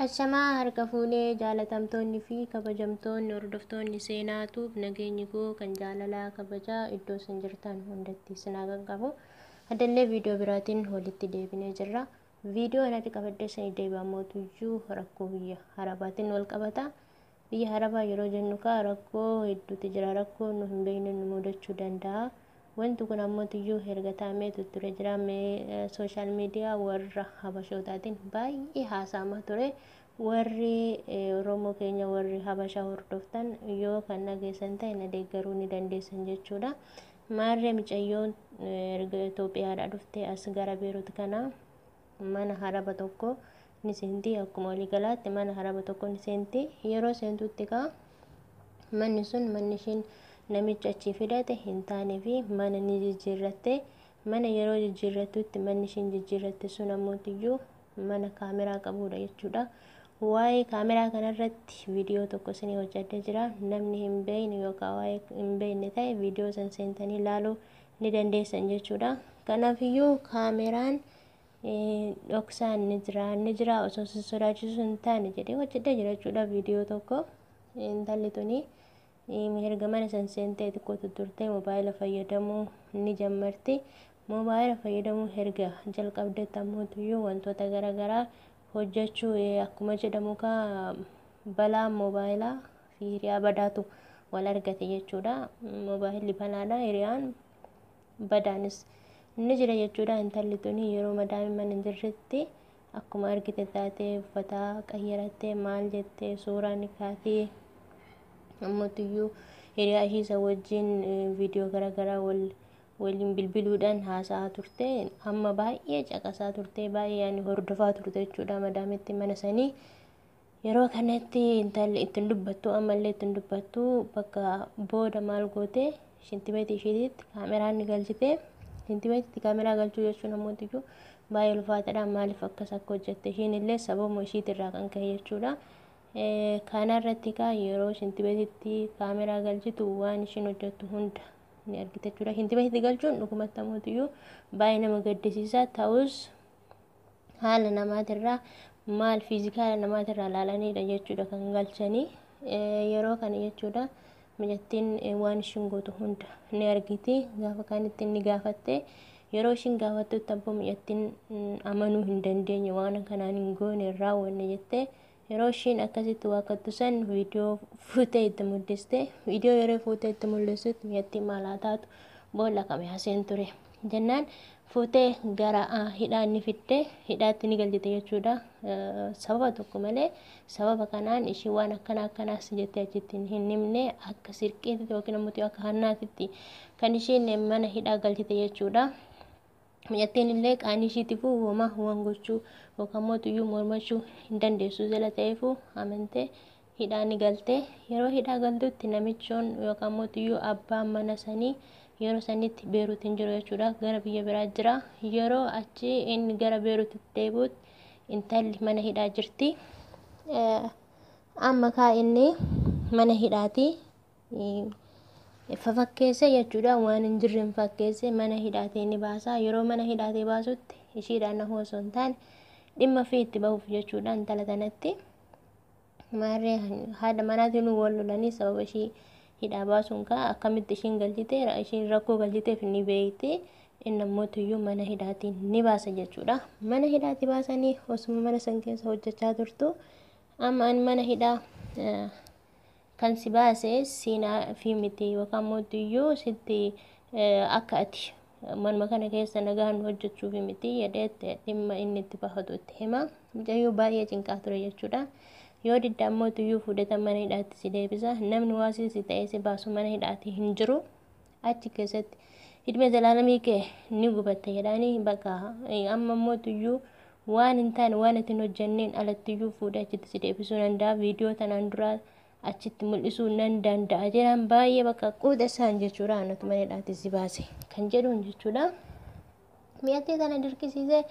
Ashamaa harka fuunee jaalatamtoonni fi kabajamtoonni hordoftoonni seenaatuuf nageenyi koo kan jaalalaa kabajaa iddoo isin jirtan hundatti isin haa qaqqabu. Addallee viidiyoo biraatiin walitti deebinee jirra. Viidiyoo anatti qabadhee isin deebi'aa mootuyyuu rakkoo biyya Arabaatiin wal qabata. Biyya Arabaa yeroo jennu kaa rakkoo hedduutu jira. Rakkoo nu hin beekne nu mudachuu danda'a. Wanti kun ammoo erga taa'amee ture jira. Sooshaal miidiyaa warra Habashootaatiin baay'ee haasa'amaa ture. Warri Oromoo keenya warri Habashaa hordoftan yoo kan dhageessan ta'e na deeggaruu ni dandeessan jechuudha. Maarree mucayyoon erga Itoophiyaadhaa dhuftee as gara Beerut kana mana haraba tokko ni seenti. Akkuma waliigalaatti mana haraba tokko ni seenti. Yeroo seentutti kaa manni sun manni ishiin namicha achii fidate hin taane fi mana ni jijjiirratte. Mana yeroo jijjiirrattutti manni ishiin jijjiirratte sun ammoo mana kaameraa qabudha jechuudha. Waa'ee kaameraa kanarratti viidiyoo tokko isinii hojjedhee jira. Namni hin beekne yookaan waa'ee hin beekne ta'e viidiyoo san seentanii ilaaluu ni dandeessan jechuudha. Kanaafiyyuu kaameraan dhoksaan ni jira ni jira osoo si sodaachisu hin taane jedhee hojjedhee jira jechuudha viidiyoo tokko. Intalli tuni erga mana san seentee xiqqoo tutturtee moobaayila fayyadamuu ni jammarti. Moobaayila fayyadamuu erga jalqabdetti ammoo wantoota garaagaraa hojjechuu akkuma jedhamu kaa balaa moobaayilaa fi hiriyaa badaatu wal argate jechuudha. Moobaayilli balaadha, hiriyaan badaanis ni jira jechuudha. Intalli tuni yeroo madaamiin mana hin jirretti akkuma argite taatee uffata qayyarattee maal jettee suuraa ni kaatee ammoo hiriyaa ishii isa wajjin viidiyoo garaagaraa wal waliin bilbiluudhaan haasa'aa turte. Amma baay'ee caqasaa turte, baay'ee yaani hordofaa turte jechuudha madaamitti mana sanii. Yeroo kanatti intalli ittiin dubbattu ammallee ittiin dubbattu bakka booda maal goote shintibeetii isheetitti kaameraa ni galchite. Shintibeetitti kaameraa galchuu jechuun ammoo baay'ee ulfaataadha. Maaliif akkas akka hojjette ishiin illee sababuma ishiitirraa kan ka'e jechuudha. Kanarratti kaa yeroo shintibeetitti kaameraa galchitu waan ishiin hojjettu hunda ni argite jechuudha. Shintibeetitti galchuun dhugumatti ammoo baay'ee nama gaddisiisa. Ta'us haala namaatirraa maal fiizikaala namaatirraa ilaalanidha jechuudha kan galchanii. Yeroo kana jechuudha mucattiin waan ishiin gootu hunda ni argiti. Gaafa kaanitti ni gaafatte. Yeroo ishiin gaafattutti abboo mucattiin amanuu hin dandeenye, waan kanaan hin goone hin raawwanne jettee yeroo ishiin akkasitti waakkattu san viidiyoo fuutee itti mul'iste. Viidiyoo yeroo fuutee itti mul'istutti mucattiin maal haa taatu boolla kame haseen ture jennaan fuutee gara hidhaa ni fidde, hidhaatti ni galchite jechuudha. Sababa tokko malee sababa kanaan ishii waan akkana akkanaas jettee achitti hin himne, akka sirqiitti yookiin ammoo akka hannaatitti kan ishiin mana hidhaa galchite jechuudha. Mucattiin illee qaanii ishiitiifuu homaa waan gochuu yookaan mootuyyuu mormachuu hin dandeessu jala ta'eefuu amantee hidhaa ni galte. Yeroo hidhaa galtutti namichoon yookaan mootuyyuu abbaan mana sanii yeroo sanitti Beeruut hin jiru jechuudha. Gara biyya biraa jira. Yeroo achi inni gara Beeruutitti deebi'utti intalli mana hidhaa jirti. Amma kaa inni mana hidhaati fafakkeesse jechuudha. Waan hin jirre hin fakkeesse mana hidhaatee ni baasa. Yeroo mana hidhaatee baasutti ishiidhaan nahuu osoo hin taane dhimma fi itti bahuuf jechuudha intala tanatti. Maarree haadha manaatiin wal lolanii sababa ishii hidhaa baasuun kaa akkamitti ishiin galchite ishiin rakkoo galchiteef ni beekti. Inni ammoo mana hidhaatiin ni baasa jechuudha. Mana hidhaatti baasanii osuma mana san keessa hojjechaa turtu amma ani mana hidhaa kan si baase siinaa fi miti yookaan mootiyyuu sitti akka ati manuma kana keessa nagaan hojjechuuf miti jedhee dhimma inni itti bahatu itti hima. Mucayyoo baay'ee cinqaa ture jechuudha. Yoo didda ammoo fuudhata mana hidhaatti si deebisa. Namni waasii si ta'ee si baasu mana hidhaatti hin jiru. Achi keessatti hidhme zalaalamii kee ni gubatte jedhanii bakka amma mootiyyuu waan hin taane waan itti hin hojjenneen alattiyyuu fuudhee achitti si deebisuu danda'a. Viidiyoo tanaan duraa achitti mul'isuu nan danda'a jedhaan baay'ee bakka quuxa isaan jechuudha. Anatu mana hidhaatti si baase kan jedhuun jechuudha. Mi'attii tana dirqisiisee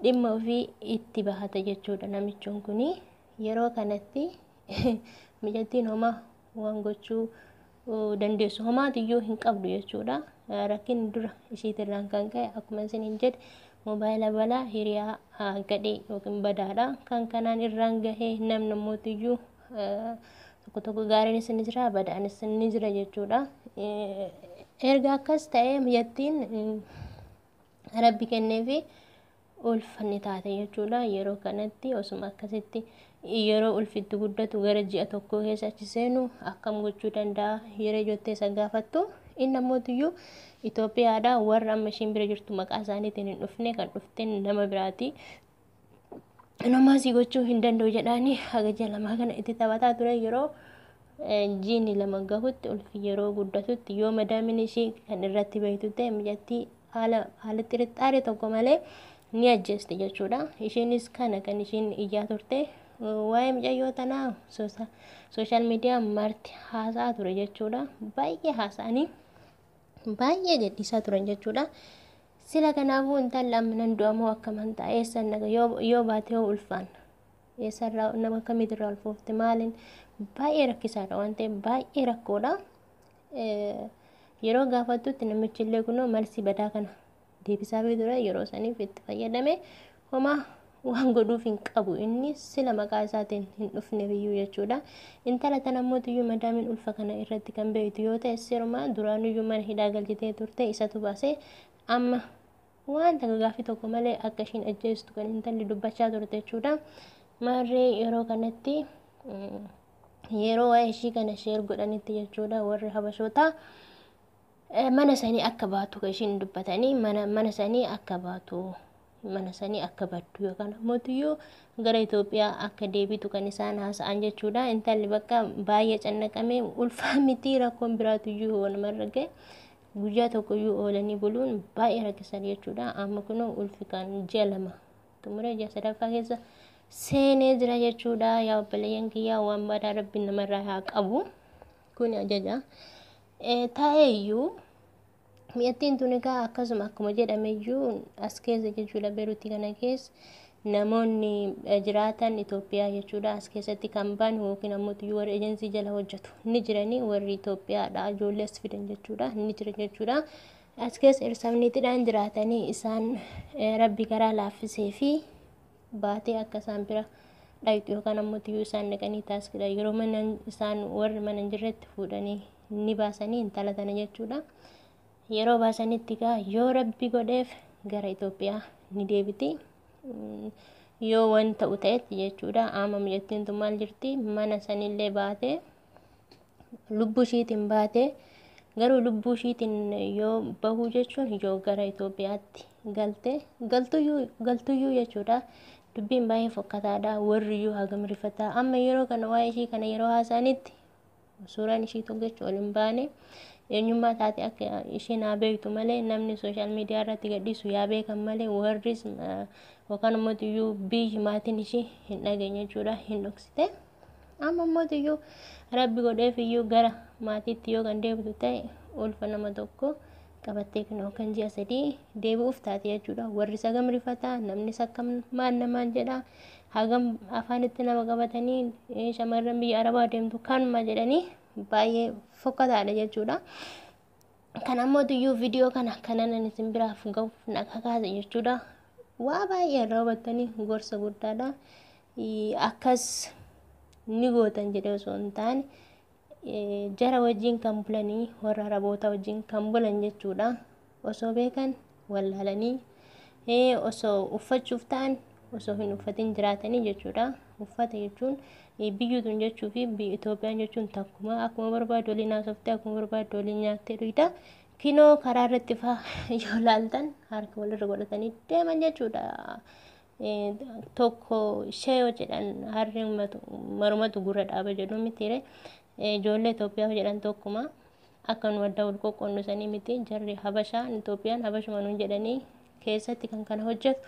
dhimma ofii itti bahata jechuudha namichoon kuni. Yeroo kanatti mucattiin homaa waan gochuu dandeessu homaatiyyuu hin qabdu jechuudha. Rakkinni dura ishiitirraan kan ka'e akkuma isiniin jedhe Moobaayila balaa hiriyaa gadhee yookiin badaadha. Kan kanaan irraan gahee namni mootiyyuu tokko tokko gaariinis ni jira, badaanis ni jira jechuudha. Erga akkas ta'ee mucattiin rabbi kenneefi ulfanni taate jechuudha. Yeroo kanatti osuma akkasitti yeroo ulfitti guddatu gara ji'a tokko keessa achi seenu akkam gochuu danda'a yeroo ijoollee isa gaafattu, inni ammootiyyuu Itoophiyaadha. Warra amma ishiin bira jirtu maqaa isaaniitiin hin dhufne, kan dhufte nama biraati. Namaasii gochuu hin danda'u jedhaanii haga ji'a 2 kana itti taphataa ture. Yeroo jiini 2 gahutti, ulfi yeroo guddatutti, yoo madaamin ishii kan irratti beektu ta'e mucattii haala haala xirixxaare tokko malee ni ajjeesti jechuudha. Ishiinis kana kan ishiin iyyaa turte waa'ee mucayyoo tanaa sooshaal miidiyaa marti haasa'aa ture jechuudha. Baay'ee haasa'anii baay'ee gadhiisaa turan jechuudha. Sila kanaafuu intalli amma nan du'amoo akkaman ta'a, eessan naga, yoo baate yoo ulfaan eessarraa nama akkamiitirraa ulfoofte maaliin, baay'ee rakkisaadha waan ta'eef baay'ee rakkoodha. Yeroo gaafattutti namichi illee kunoo malsi badaa kana deebisaafii ture. Yeroo saniif itti fayyadame, homaa waan godhuuf hin qabu, inni sila maqaa isaatiin hin dhufne biyyuu jechuudha. Intala tana mootiyyuu madaamiin ulfa kana irratti kan beektu yoo ta'e sirumaa duraanuyyuu mana hidhaa galchitee turte, isatu baasee amma waan takka gaaffii tokko malee akka ishiin ajjeestu kan intalli dubbachaa turte jechuudha. Maarree yeroo kanatti yeroo waa'ee ishii kana sheer godhanitti jechuudha, warri habashootaa mana sanii akka baatu kan ishiin dubbatanii, mana sanii akka baatu, mana sanii akka baddu yookaan ammoo gara Itoophiyaa akka deebitu kan isaan haasa'an jechuudha. Intalli bakka baay'ee cannaqamee, ulfaa miti rakkoon biraatuyyuu namarra gahe guyyaa tokkoyyuu oolanii buluun baay'ee rakkisan jechuudha. Amma kunoo ulfi kan ji'a 2 xumuree ji'a sadaffaa keessa seenee jira jechuudha. Yaa obboleeyyan kiyyaa, waan badaa rabbiin namarraa haa qabu. Kun ajaja. Taa'eeyyuu mi'attiin tun egaa akkasuma akkuma jedhameyyuu as keessa jechuudha, Beeruutii kana keessa namoonni jiraatan Itoophiyaa jechuudha. As keessatti kan ba'an yookiin ammoo warri ejensii jala hojjetu ni jiranii, warri Itoophiyaadha ijoollee as fidan jechuudha ni jiran jechuudha. As keessa irsabniitidhaan jiraatanii isaan rabbi karaa laaffisee fi baatee akka isaan bira dhaqxu yookaan ammoo isaan dhaqanii taaskidha yeroo mana isaan warri mana hin jirretti fuudhanii ni baasanii intala tana jechuudha. Yeroo baasanitti egaa yoo rabbi godheef gara Itoophiyaa ni deebiti. Yoo waan ta'u ta'etti jechuudha. Amma mucattiin tun maal jirti, mana sanillee baatee lubbuu ishiitiin baatee, garuu lubbuu ishiitiin yoo bahuu jechuun yoo gara Itoophiyaatti galte galtuyyuu jechuudha. Dubbiin baay'ee fokkataadha. Warriyyuu hagam rifataa. Amma yeroo kana waa'ee ishii kana yeroo haasa'anitti suuraan ishii tokko jechuun ol hin baane, eenyummaa taate akka isheen haa beektu malee, namni sooshaal miidiyaa irratti gadhiisu yaa beekan malee, warris yookaan immoo iyyuu biyyi maatiin ishii hin dhageenye jechuudha, hin dhoksite. Amma immoo iyyuu rabbi godheef iyyuu gara maatiitti yoo kan deebitu ta'e ulfa nama tokko qabattee kunoo kan ji'a 3 deebi'uuf taate jechuudha. Warri hagam rifataa, namnis akkam maal namaan jedha, hagam afaanitti nama qabatanii shamarran biyya arabaa deemtu kanuma jedhanii baay'ee fokkataadha jechuudha. Kan ammoo iyyuu viidiyoo kana kanan isin biraaf gahuuf na kakaase jechuudha. Waa baay'ee irraa hubattanii gorsa guddaadha. Akkas ni gootan jedhee osoo hin taane, jara wajjin kan bulanii, warra araboota wajjin kan bulan jechuudha. Osoo beekan wallaalanii, osoo uffachuuf ta'an osoo hin uffatin jiraatanii jechuudha. Uffata jechuun biyyi tun jechuu fi biyya Itoophiyaan jechuun takkuma, akkuma barbaadu waliin haasoftee, akkuma barbaadu waliin nyaattee dhugda. Kinoo karaa irratti faa yoo laaltan harka walirra godhatanii deeman jechuudha. Tokko ishee yoo jedhan harreen marumatu gurra dhaaba jedhu mitiire, ijoollee Itoophiyaa jedhan tokkuma, akka nu adda wal qoqqoonnu sanii miti. Jarri Habashaan Itoophiyaan Habashuma nuun jedhanii keessatti kan kana hojjetu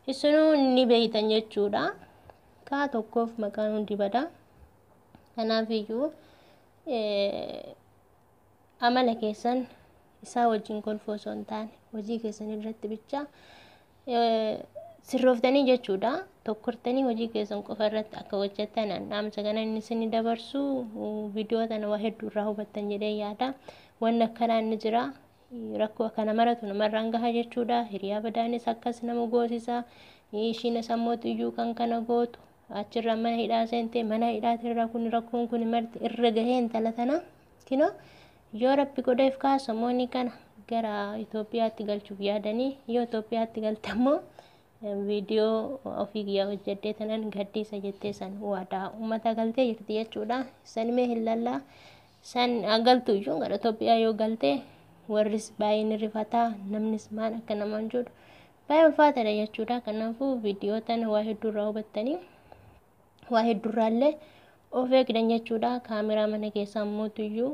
isinuu ni beeytan jechuudha. Kaa tokkoof maqaan hundi bada. Kanaafiyyuu amala keessan isaa wajjin kolfoo osoo hin taane hojii keessan irratti bicha sirrooftanii jechuudha. Tokkortanii hojii keessan qofa irratti akka hojjettan dhaamsa kana inni isin dabarsu. Viidiyoo tana waa hedduu irraa hubattan jedhee yaada. Wanni akkanaa inni jira. Rakkoo kana maratu namarraan gaha jechuudha. Hiriyaa badaanis akkas nama goosisa. Ishiin sammuutu iyyuu kan kana gootu achirraa mana hidhaa seentee, mana hidhaatirraa kun rakkoon kun marti irra gahee intala tana. Kinoo yoo rabbi godheef kaasamoonni kana gara Itoophiyaatti galchuuf yaadanii, yoo Itoophiyaatti galte ammoo viidiyoo ofii kiyyaa hojjedhee tanan gaddiisa jettee san waadaa uummata galtee jirti jechuudha. San mee hin lallaa, san galtu iyyuu gara Itoophiyaa yoo galte warris baay'ee ni rifataa, namnis maal akka namaan jedhu baay'ee ulfaataadha jechuudha. Kanaafuu viidiyoo tana waa hedduurraa hubattanii waa hedduurraallee of eegdan jechuudha. Kaameraa mana keessaa mootuyyuu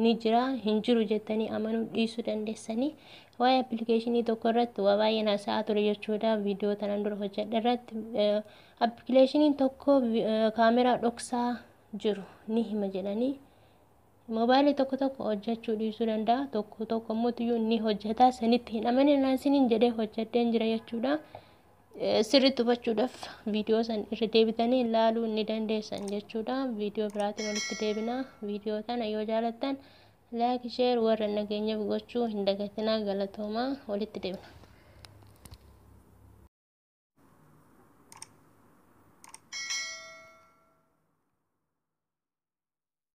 ni jira hin jiru jettanii amanuu dhiisuu dandeessanii. Waa'ee appilikeeshinii tokko irratti waa baay'een haasa'aa ture jechuudha. Viidiyoo tanaan dura hojjedhe irratti appilikeeshiniin tokko kaameraa dhoksaa jiru ni hima jedhanii, moobaayilii tokko tokko hojjechuu dhiisuu danda'a, tokko tokko mootuyyuu ni hojjeta, sanitti hin amanin isiniin jedhee hojjedheen jira jechuudha. Sirriitti hubachuudhaaf viidiyoo san irra deebitanii ilaaluu ni dandeessan jechuudha. Viidiyoo biraatiin walitti deebina. Viidiyoo tana yoo jaalattan laayik, sheer warra nageenyaaf gochuu hin dagatinaa. Galatoomaa, walitti deebina.